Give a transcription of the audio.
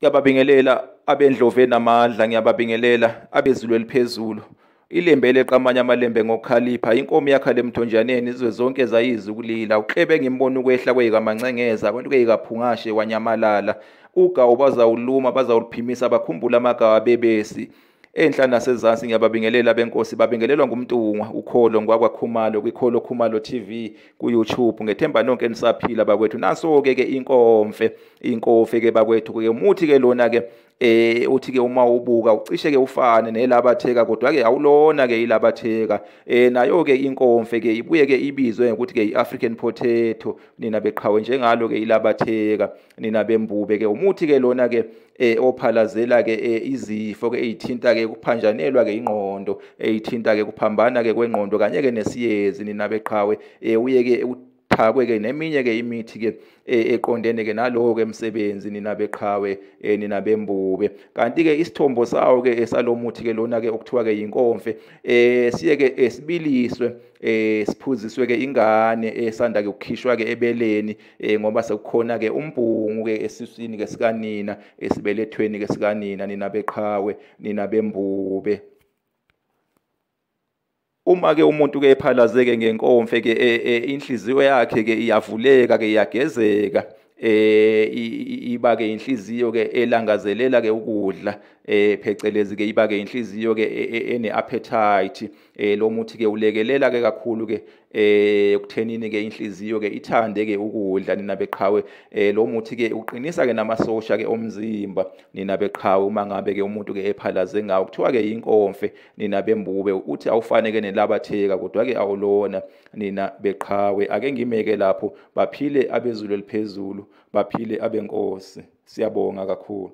Ngiyababingelela abendlovu enamandla, ngiyababingelela abezulu eliphezulu. Ilembe eleqa amanye amalembe ngokukhalipha, inkomo yakhala emthonjaneni, izwe zonke zayizwa ukulila. Uklebe ngimbona ukwehla kweyikamancengeza, abantu kweyikaphungashe wanyamalala. Ugawu bazawuluma, bazawuliphimisa, bakhumbula amagawu abebesi. Enhla nasezansi ngiyababingelela benkosi, babingelelwa nguMntungwa ukholo ngwakwaKhumalo kwiKholo Khumalo TV ku-YouTube. Ngethemba nonke nisaphila bakwethu. Naso-ke ke inkomfe, inkofe ke bakwethu ke umuthi ke lona ke uthi ke uma ubuka ucishe ke ufane nelabatheka, kodwa ke awulona ke ilabatheka. Nayo ke inkomfe ke ibuye ke ibizwe ngokuthi ke i-African potato, nina beqhawe, njengalo ke ilabatheka, nina bembube ke. Umuthi ke lona ke ophalazela ke izifo ke ezithinta ke kuphanjanelwa ke ingqondo, ezithinta ke kuphambana ke kwengqondo kanye ke nesiyezi, nina beqhawe. Uye ke uthakwe ke neminye ke imithi ke eqondene ke nalowo ke emsebenzi, nina beqhawe, nina bembube. Kanti ke isithombo sawo ke esalomuthi ke lona ke okuthiwa ke yinkomfe, siye ke esibiliswe, siphuziswe ke ingane esanda ke ukukhishwa ke ebeleni, ngoba sekukhona ke umbhungu ke esiswini ke sikanina, esibelethweni ke sikanina, nina beqhawe, nina bembube. Uma ke umuntu ke ephalazeke ngenkomfe ke, inhliziyo yakhe ke iyavuleka ke, iyagezeka, iba ke inhliziyo ke elangazelela ke ukudla, phecelezi ke iba ke inhliziyo ke ene appetite. Lo muthi ke ulekelela ke kakhulu ke ekuthenini ke inhliziyo ke ithande ke ukudla, nina beqhawe. Lo muthi ke uqinisa ke namasosha ke omzimba, nina beqhawe. Uma ngabe ke umuntu ke ephalaze ngawo, kuthiwa ke inkomfe, nina bembube. Uthi awufane ke nelabatheka, kodwa ke awulona, nina beqhawe. Ake ngimeke lapho. Baphile abezulu eliphezulu, baphile abenkosi. Siyabonga kakhulu.